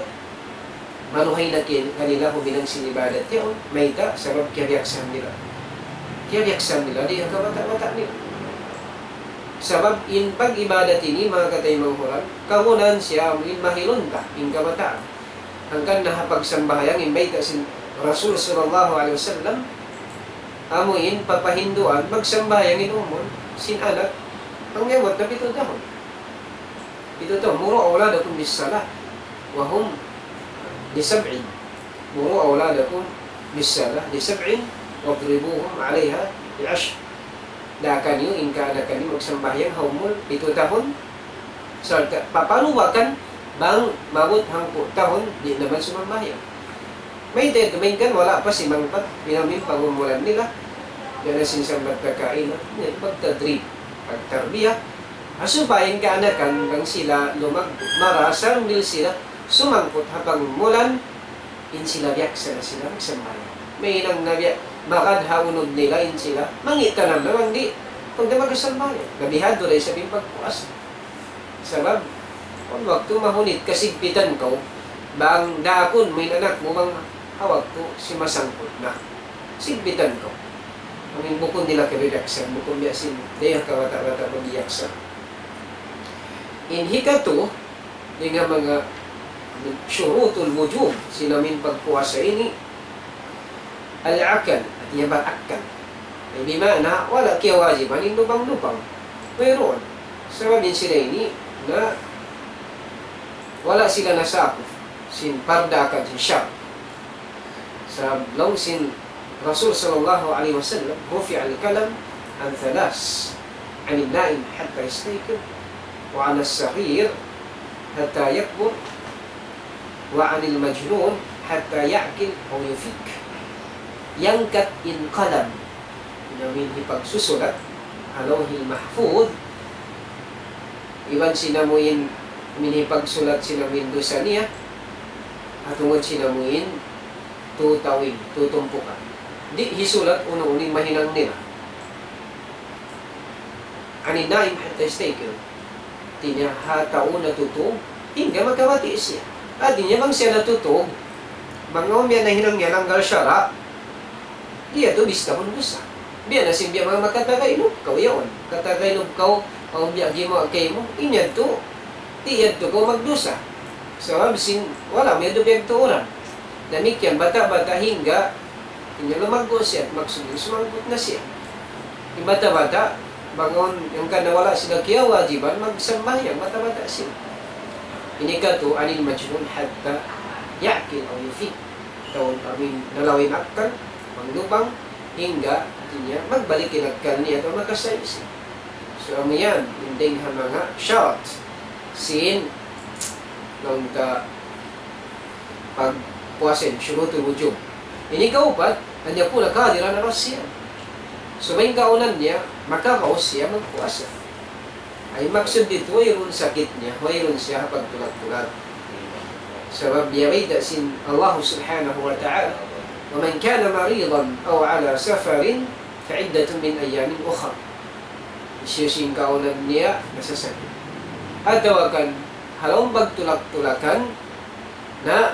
maluhay na kin-, kanila huminang sin ibadat yaun, mayta', sabab kiyabiyaksahan nila. Kiyabiyaksahan nila, di' ha kabata'-bata' nila. Sabab in pag-ibadat ini, manga kataymanghuran, kagunahan siya, amu in mahilunta, in kabataan. Hangkan na ha pagsambahayang, in bayta' sin Rasul sallallahu alayhi wasallam, amu in papahinduan, magsambahayang in umul sin anak, hanggawa' na pitu tahun. Pitu tahun, مروا أولادكم بالصلاة وهم لسبع. مروا أولادكم بالصلاة لسبع واضربوهم عليها لعشر. Daakan niyu in kaanakan niyu magsambahayang ha umul pitu tahun, sarta' papaluwakan bang maabut hangpu' tahun, di' na man sumambahayang. Mayta' yadtu, malayngkan wala' pa simangpat, biya' amu in pangumulan nila, biya' na sin sambat ta kaina, yan, pagtadrib, pagtarbiya, ha supaya in kaanakan, bang sila lumag-, mara, sambil sila sumangput ha pangumulan, in sila biyaksa na sila magsambahayang. Mahinang na biya', magad ha unud nila in sila, mangi' tanan na bang di', bang di' magsambahayang. Labi hadtu da isab in pagpuasa. Sabab, awn waktu mahunit kasigpitan kaw, bang daakun mu in anak mu bang ha waktu simasangput na. Sigpitan kaw. Amu in bukun nila kabiyaksahan, bukun biya' sin, dayn ha kabata'-bata' pagiyaksa. In hikatu, dayn ha manga شروط الوجوب, sin amu in pagpuasa ini, الأكل, hātinya barakkal. Ay, bima'na, wala' kiyawajiban in lubang-lubang. Wayruun. Sabab in sila ini, na, wala' sila nasakup sin pardaakan, sin shart. Sabab laung sin Rasul sallallahu alayhi wasallam, رفع القلم عن ثلاث، عن النائم حتى يستيقظ، وعن الصغير حتى يكبر، وعن المجنون حتى يعقل أو يفيق. Iyangkat in kalam, in amu in hipagsusulat ha Lawhil Mahfuz, iban sin amu in, amu in hipagsulat sin amu in dusa niya, ha tungud sin amu in tū tawing, tū tumpukan. Di' hisulat unu-unu in mahinang nila. عن النائم حتى يستيقظ. Hātinya ha tau natutug, hangga makabati' siya. Hātinya bang siya natutug, bang awn biya' nahinang niya langgal sara', di' yadtu bistahun dusa. Biya' na sin biya' manga makatagaylub kaw yaun. Katagaylub kaw, awn biya' gimuwa' kaymu, in yadtu, di' yadtu kaw magdusa. Sabab sin, wala' mu yadtu piyagtuuran. Damikkiyan bata'-bata' hangga, hangga lumaggu' siya, maksud niya, sumangput na siya. In bata'-bata', bang awn, hangkan na wala' sila kiyawajiban, magsambahayang, bata'-bata' sila. Ini katu', عن المجنون حتى يعقل أو يفيق. Atawa amu in nalawa' in akkal, manglubang, hangga, hātinya, magbalik in akkal niya, atawa makasayusi. So, amu yan, in dayn ha manga shart sin, laung ta, pagpuasa, شروط الوجوب. Ini kaupat, أن يكون قادرا على الصيام. Subay in kaunan niya, makakaus siya magpuasa. Ay maksud didtu, wayruun sakit niya, wayruun siya pagtulak-tulak. Sabab biya' bayta' sin Allah Subhanahu wa Ta'ala, ومن كان مريضا أو على سفر فعدة من أيام أخر. Hisiyu-siyu in kaunan niya nasasakit. Atawa kan, ha lawm pagtulak-tulakan, na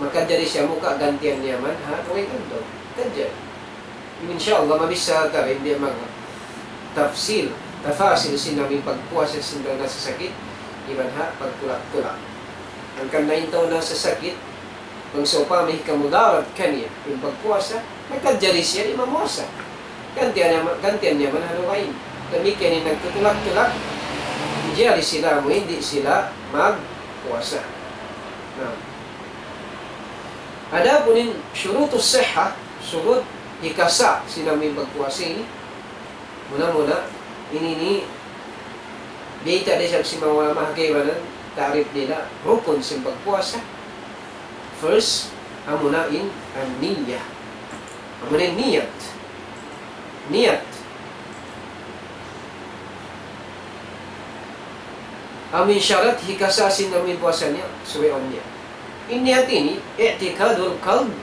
makajari siya muka' gantian niya man, ha, tuwi' kanto. Kajari. In sha Allah, mabissara ta in biya' manga tafsil, tafasil sin amu in pagpuasa sin tau nasasakit, iban ha, pagtulak-tulak. Hangkan na in tau nasasakit, bang sawpama hikamudarat kaniya in pagpuasa, makajari siya di' mamuasa. Gantian niya ma-, gantian niya man ha dugaing. Damikkiyan in nagtutulak-tulak, jari sila amu in di' sila magpuasa. Na. Adapun in shurutus sihha, shurut hikasa sin amu in pagpuasa ini, muna-muna, ini ini, bayta' da isab sin manga ulama ha kaibanan, ta'rif nila, rukun sin pagpuasa. First, amuna in an-niyyah. Amuna in niyat. Niyat. Amu in sharat hikasa sin amu in puasa niya, subay awn niyat. In niyat ini, i'tikadul qalb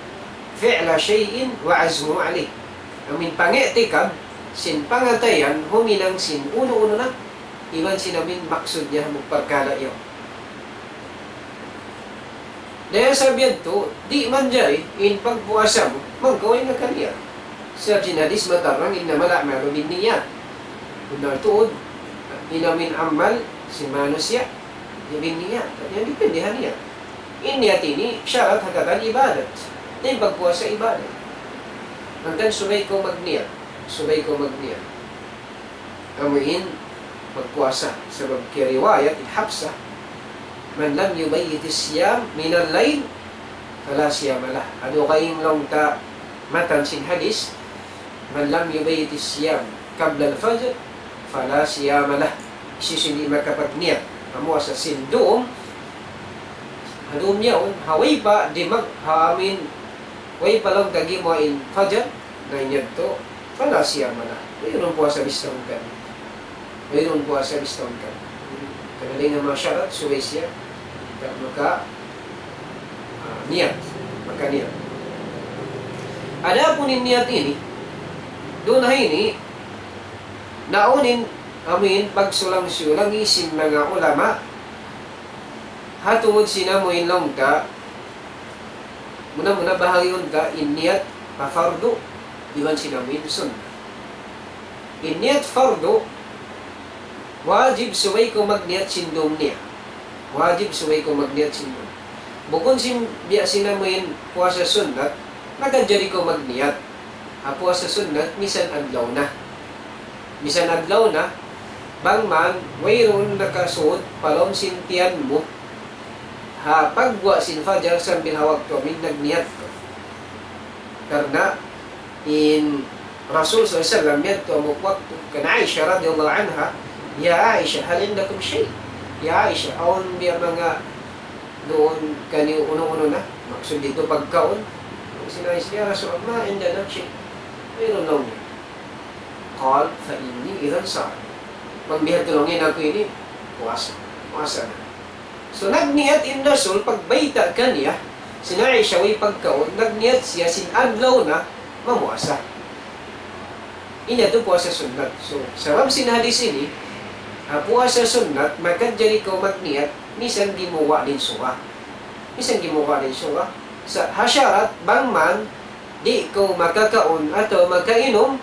fi'la shay'in wa azmu alayh. Amu in pang'i'tikad, sin pangatayan, huminang sin unu-unu na, iban sin amu in maksud niya ha parkala' yaun. Dayn ha sabab yadtu, di' manjari in pagpuasa mu, bang kaw way nakaniyat. Sabab sin hadis matarrang, إنما الأعمال بالنيات. Bunnal tuud, in amu in amal sin manusiya', binniyat. Hātinya dipindi ha niyat. In niyat ini, sharat ha katan ibadat. Na in pagpuasa ibadat. Hangkan subay kaw magniyat. Subay kaw magniyat. Amu in pagpuasa. Sabab kiyariwayat hi Hafsa, من لم يبيت الصيام من الليل فلا صيام له. Ha dugaing laung ta matan sin hadis, من لم يبيت الصيام قبل الفجر فلا صيام له. Hisiyu-siyu di' makapagniyat ha puasa sin dum, ha dum yaun, ha way pa dimag, ha amu in, way pa laung ta gimuwa' in fajar, na in yadtu, فلا صيام له. Wayruun puasa bistaun kan. Wayruun puasa bistaun kan. Karna' dayn ha manga sharat, subay siya, di' maka, ah, niyat. Makaniyat. Adapun in niyat ini, duun ha ini, na awn in, amu in, pagsulang-sulangi sin manga ulama, ha tungud sin amu in laung ta, muna-muna bahagiun ta in niyat pa fardu, iban sin amu in sunnat. In niyat fardu, wajib subay kaw magniyat sin dum niya. Wajib subay kaw magniyat sin dum. Bukun sin biya' sin amu in puasa sunnat, makajari kaw magniyat ha puasa sunnat misan adlaw na. Misan adlaw na, bang man wayruun nakasud pa lawm sin tiyan mu, ha pagguwa' sin fajar sambil ha waktu amu in nagniyat kaw. Karna' in Rasul sallallahu alayhi wasallam yadtu hambuuk waktu kan Aisha radiyallahu anha, يا عائشة هل عندكم شيء؟ Ya Aisha, awn biya' manga duun kaniyu unu-unu na? Maksud didtu pagkaun. Sin Aisha, "Ya Rasulullah, ما عندنا شيء." Wayruun laung niya. قال: فإني إذا صائم. Bang bihadtu laung niya, aku ini puasa. Puasa na. So, nagniyat in Rasul, pagbayta' kaniya, sin Aisha way pagkaun, nagniyat siya sin adlaw na mamuasa. Ini yadtu puasa sunnat. So, sabab sin hadis ini, ha puasa sunnat, makajari kaw magniyat, misan gimuwa' da in suga. Misan gimuwa' da in suga. Sa' ha sharat, bang man, di' kaw makakaun atawa makainum,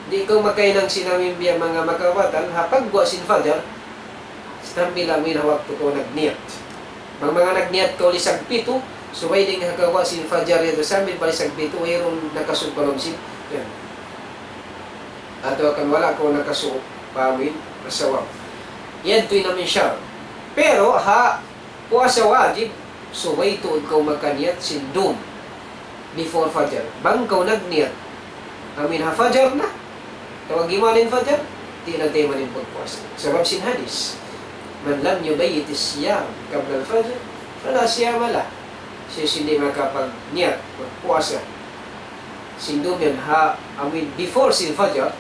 di' kaw makahinang sin amu in biya' manga makabatal, ha pagguwa' sin fajar, sambil amu in ha waktu kaw nagniyat. Bang manga nagniyat kaw lisag pitu, subay dayn ha kaguwa' sin fajar yadtu sambil pa lisag pitu, wayruun nakasud pa lawm sin, yan. Atawa kan wala' kaw nakasud pa amu in, masawab. Yadtu in amu in sharat. Pero ha puasa wajib, subay tuud kaw makaniyat sin dum before fajar. Bang kaw nagniyat amu in ha fajar na, tawag iman in fajar, di' na taymaun in pagpuasa. Sabab sin hadis, من لم يبيت الصيام قبل الفجر فلا صيام له. Hisiyu-siyu di' makapagniyat magpuasa sin dum yan ha, amu in before sin fajar,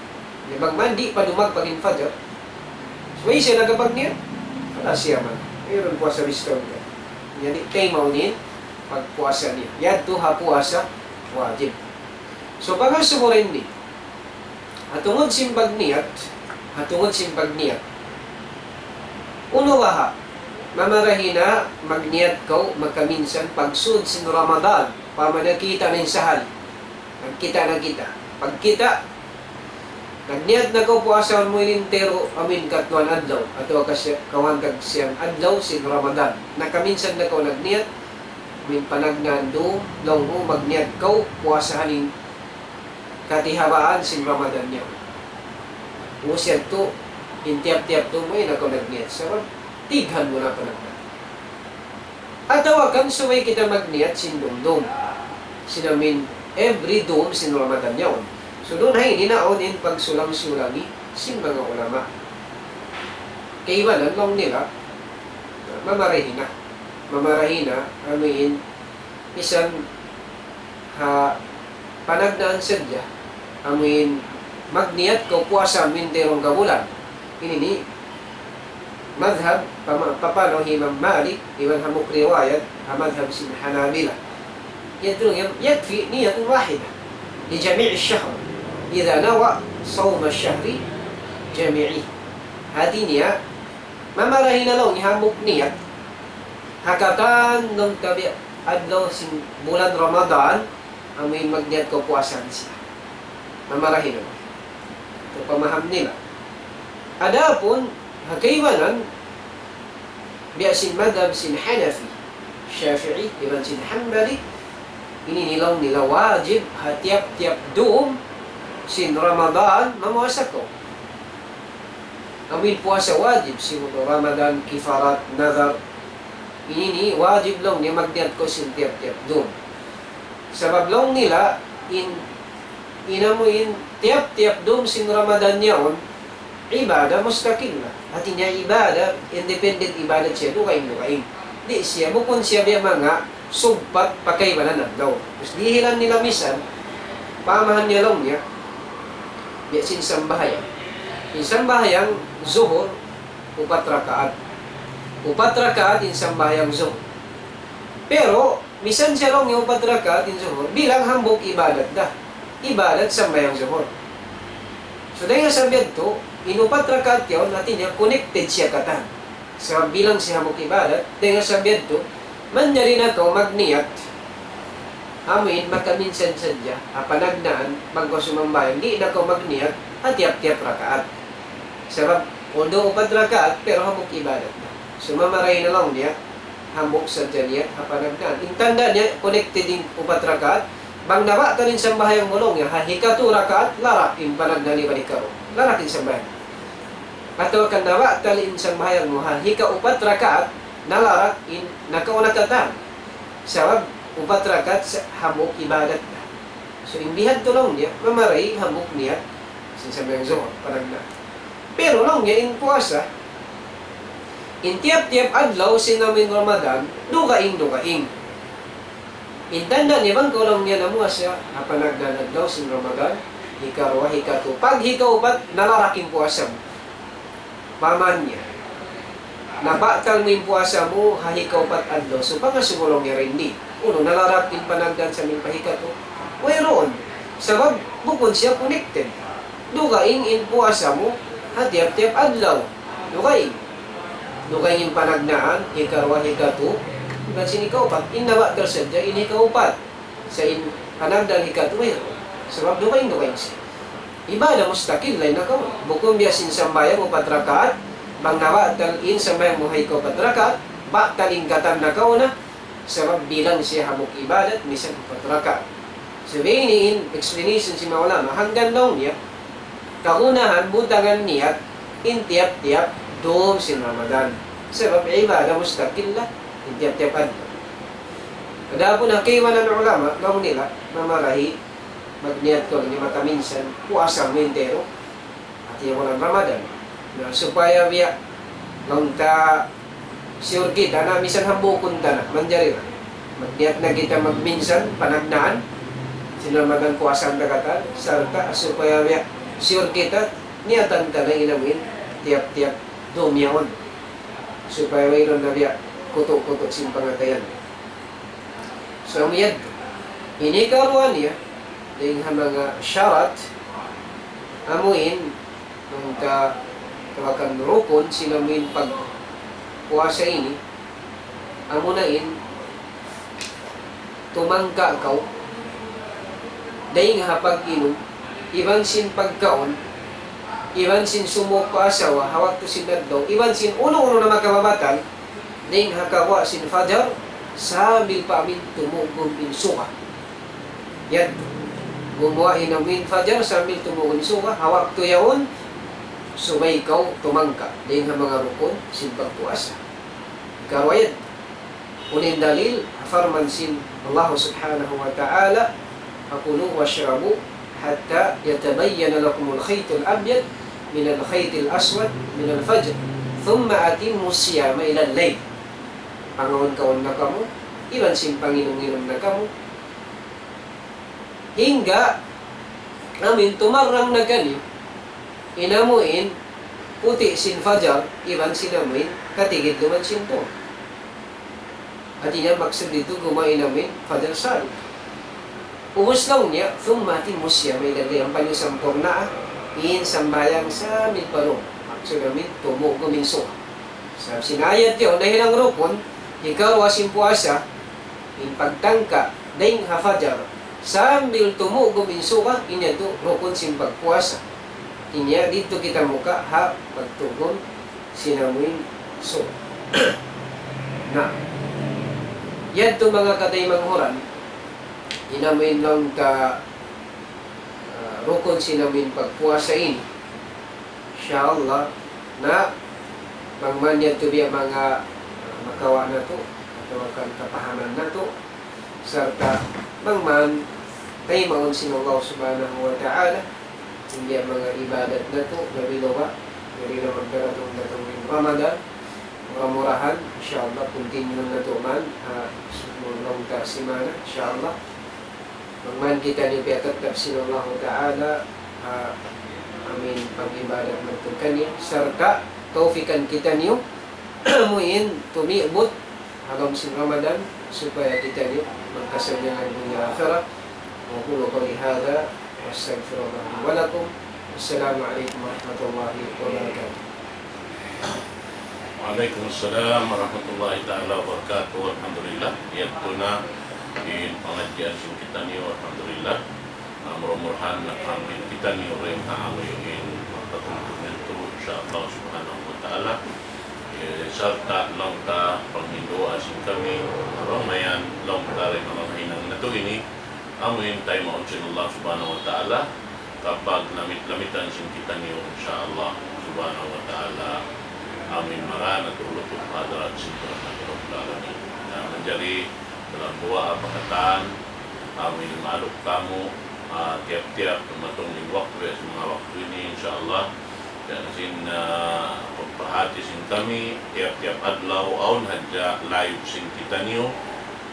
ya bang man di' pa dumagpak in fajar, subay siya nakapagniyat, فلا صيام له. Wayruun puasa bistaun kan. Yan di' taymaun in pagpuasa niya. Yadtu ha puasa wajib. So, pangasubu dayn di, ha tungud sin pagniyat, ha tungud sin pagniyat. Unu baha', mamarahi na magniyat kaw makaminsan pagsud sin Ramadan, pamana kita' na in sahali. Nagkita' na kita. Pagkita', nagniyat na kaw puasahan mu in entero, amu in katluan adlaw, atawa kasi-, kawhaan tag siyam adlaw sin Ramadan. Nakaminsan na kaw nagniyat, amu in panagnaan dum, laung mu magniyat kaw puasahan in katihabaan sin Ramadan niya. Ubus yadtu, in tiyap-tiyap dum way na kaw nagniyat. Sabab, tighan mu na panagnaan. Atawa kan subay kita magniyat sin dum-dum. Sin amu in every dum sin Ramadan yaun. So, duun ha ini na awn in pagsulang-sulangi sin manga ulama. Kaibanan laung nila, mamarahi na. Mamarahi na, amu in, misan ha panagnaan sadja, amu in magniyat kaw puasa amu in enterong kabulan. Ini ini, madhhab, pama-, papanaw hi Imam Malik, iban hambuuk riwayat, ha madhhab sin Hanabila. Yadtu laung niya, يكفي نية واحدة لجميع الشهر إذا نوى صوم الشهر جميعه. Hati niya, mamarahi na laung niya hambuuk niyat ha katan laung ta biya' adlaw sin bulan Ramadan, amuin magniyat kaw puasa siya. Mamarahi na. Ito pamaham nila. Adapun, ha kaibanan, biya' sin madhab sin Hanafi, Shafi'i, iban sin Hanbali, ini laung nila wajib ha tiyap-tiyap dum sin Ramadan mamuasa kaw. Amuin puasa wajib, sin Ramadan, kifarat, nadhar. Ini wajib laung niya magniyat kaw sin tiyap-tiyap dum. Sabab laung nila, in, in amuin tiyap-tiyap dum sin Ramadan yaun, ibadah mustaqillah. Hati niya ibadah, independent ibadah siya, dugaing-dugaing. Di' siya, bukun siya biya' manga sugpat pa kaibanan adlaw. Terus dihilan nila misan, pamahaman niya laung niya, biya' sin sambahayang. In sambahayang zuhur, upat rakaat. Upat rakaat in sambahayang zuhur. Pero, misan siya laung niya upat rakaat in zuhur, bilang hambuuk ibadat da. Ibadat sambahayang zuhur. So, dayn ha sabab yadtu, in upat rakaat yaun, hati niya connected siya katan. Sabab bilang siya hambuuk ibadat, dayn ha sabab yadtu, manjari na kaw magniyat, amuin makaminsan sadja, ha panagnaan, bang kaw sumambahayang, di' na kaw magniyat, ha tiyap-tiyap rakaat. Sabab, although upat rakaat, pero hambuuk ibadat na. So, mamarahi na laung niya, hambuuk sadja niyat ha panagnaan. In tanda' niya, connected in upat rakaat. Bang nabatal in sambahayang mu laung niya, ha hikatu rakaat, larak in panagnaan iban hikaruwa. Larak in sambahayang. Atawa kan nabatal in sambahayang mu, ha hikaupat rakaat, nalarak in nakauna katan. Sabab, upat rakaat sa-, hambuuk ibadat na. So, in bihadtu laung niya, mamarahi hambuuk niyat, sin sambahayang zuhur, panagnaan. Pero laung niya in puasa, in tiyap-tiyap adlaw sin amuin Ramadan, dugaing-dugaing. In tanda' niya bang kaw laung niya namuasa, ha panagnaan adlaw sin Ramadan, hikaruwa, hikatu. Pag hikaupat, nalarak in puasa mu. Pamahaman niya. Nabatal mu in puasa mu, ha hikaupat adlaw. So, pangasubu laung niya rin di'. Unu, nalarak in panagnaan sa' amuin pa hikatu. Wayruun. Sabab, bukun siya connected. Dugaing in puasa mu, ha tiyap-tiyap adlaw. Dugaing. Dugaing in panagnaan, hikaruwa, hikatu, iban sin hikaupat. In nabatal sadja, in hikaupat. Sa' in panagnaan hikatu, wayruun. Sabab dugaing-dugaing siya. Ibadah mustaqillah in nakauna. Bukun biya' sin sambahayang upat rakaat, bang nabatal in sambahayang mu ha hikaupat rakaat, batal in katan nakauna, sabab bilang siya hambuuk ibadat, misan upat rakaat. So, ini in explanation sin manga ulama, hangkan laung niya, kagunahan, butangan niyat, in tiyap-tiyap dum sin Ramadan. Sabab ibadah mustaqillah, in tiyap-tiyap adlaw. Adapun ha kaibanan ulama, laung nila, mamarahi, magniyat kaw laung niya makaminsan, puasa mu entero, hati niya bulan Ramadan. Na, supaya biya', laung ta, sure kita na, misan hambuukun ta na, manjari na. Magniyat na kita magminsan, panagnaan, sin Ramadan puasa ta katan, sarta' supaya biya', sure kita, niyatan ta na in amuin, tiyap-tiyap dum yaun. Supaya wayruun na biya', kutu'-kutu' sin pangatayan. So, amu yadtu. Ini karuwa niya, dayn ha manga sharat, amuin, nung ka, kawakan rukun, sin amuin pagpuasa ini, amuna in, tumangka kaw, dayn ha pag-inum, iban sin pagkaun, iban sin sumuuk pa asawa, ha waktu sin adlaw, iban sin unu-unu na makababatal, dayn ha kaguwa' sin fajar, sambil pa amuin tumugum in suga. Yan. Gumuwa' in amuin fajar sambil tumugum in suga. Ha waktu yaun, subay kaw tumangka. Dayn ha manga rukun sin pagpuasa. Ikaruwa yan. Unu in dalil, parman sin Allah subhanahu wa ta'ala, فكلوا واشربوا حتى يتبين لكم الخيط الأبيض من الخيط الأسود من الفجر ثم أتموا الصيام إلى الليل. Pangaun-kaun na kamu, iban sin panginum-inum na kamu. Hangga amuin tumarrang na kaniyu, in amuin puti' sin fajar, iban sin amuin katigidluman sin tuud. Hati niya maksud didtu gumuwa' in amuin fajar sadiq. Ubus laung niya, ثم أتموا الصيام إلى الليل, ampa niyu sampurnaa in sambahayang sambil pa dum. Maksud amuin tumugum in suga. Sabab sin ayat yaun nahinang rukun, hikaruwa sin puasa, in pagtangka dayn ha fajar sambil tumugum in suga, in yadtu rukun sin pagpuasa. Hati niya didtu kita muka ha pagtugum sin amuin suga. Na, yadtu manga kataymanghuran, in amuin laung ta, ah, rukun sin amuin pagpuasa ini. Insya Allah, na, bang man yadtu biya' manga, ah, makawa' natu', atawa kan kapahaman natu', sarta' bang man taymaun sin Allah Subhanahu wa Ta'ala, in biya' manga ibadat natu', labi awla, yari na magdaratung-datung in Ramadan, mura-murahan, insya Allah, continue natu' man, ha, sumulung ta simana, insya Allah. Bang man kitaniyu piyatattap sin Allahu Ta'ala, ha, amuin pag-ibadat magtūy kaniya, sarta' tawfikan kitaniyu, amuin tumi'but ha lawm sin Ramadan, supaya kitaniyu magkasannyangan dunya akhirat. أقول قولي هذا وأستغفر الله لي ولكم. السلام عليكم ورحمة الله وبركاته. Wa alaykum assalam warahmatullahi ta'ala wabarakatuh. Alhamdulillah. Yadtu na in pangadjian sin kitaniyu, alhamdulillah. Ah, mura-murahan nakahambin kitaniyu dayn ha amuin makatuntung yadtu, insya Allah subhanahu wa ta'ala. Eh, sarta' laung ta panghindu' sin kami, bang mayan laung ta dayn ha manga hinang natu' ini, amuin taymaun sin Allah subhanahu wa ta'ala, kapaglamit-lamitan sin kitaniyu, insya Allah subhanahu wa ta'ala, amuin marayaw natu' lutu' pa hadarat sin Tuhan natu' Rabbul Alamin. Na, manjari dalam duwaa pa katan, amuin maluk kamu, ah, tiyap-tiyap dumatung in waktu, biya' sin manga waktu ini, insya Allah. Dayn sin, ah, pagpahāti sin kami, tiyap-tiyap adlaw, awn hadja live sin kitaniyu,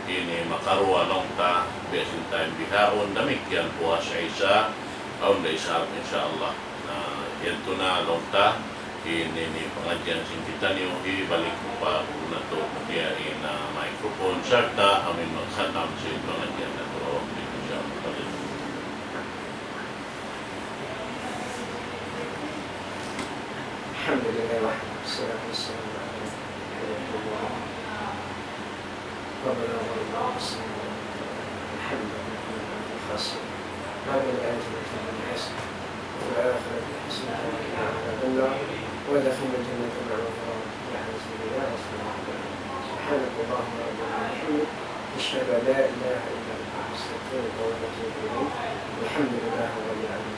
ini makaruwa laung ta, biya' sin time bihaun, damikkiyan puas Isa, awn da isab, insya Allah. Na, yadtu na laung ta, in, ini pangadjian sin kitaniyu, hibalik ku pa guru natu', biya' in, ah, microphone, sarta' amuin magkhatam sin pangadjian natu', insya Allah. الحمد لله وحده، والصلاة والسلام على من لا نبي بعده. ربنا ظلمنا أنفسنا وإن لم تغفر لنا وترحمنا لنكونن من الخاسرين. ربنا آتنا في الدنيا حسنة وفي الآخرة حسنة وقنا عذاب النار. وأدخلنا الجنة مع الأبرار برحمتك يا أرحم الراحمين. سبحانك اللهم ربنا وبحمدك، نشهد أن لا إله إلا أنت، نستغفرك ونتوب إليك. والحمد لله رب العالمين.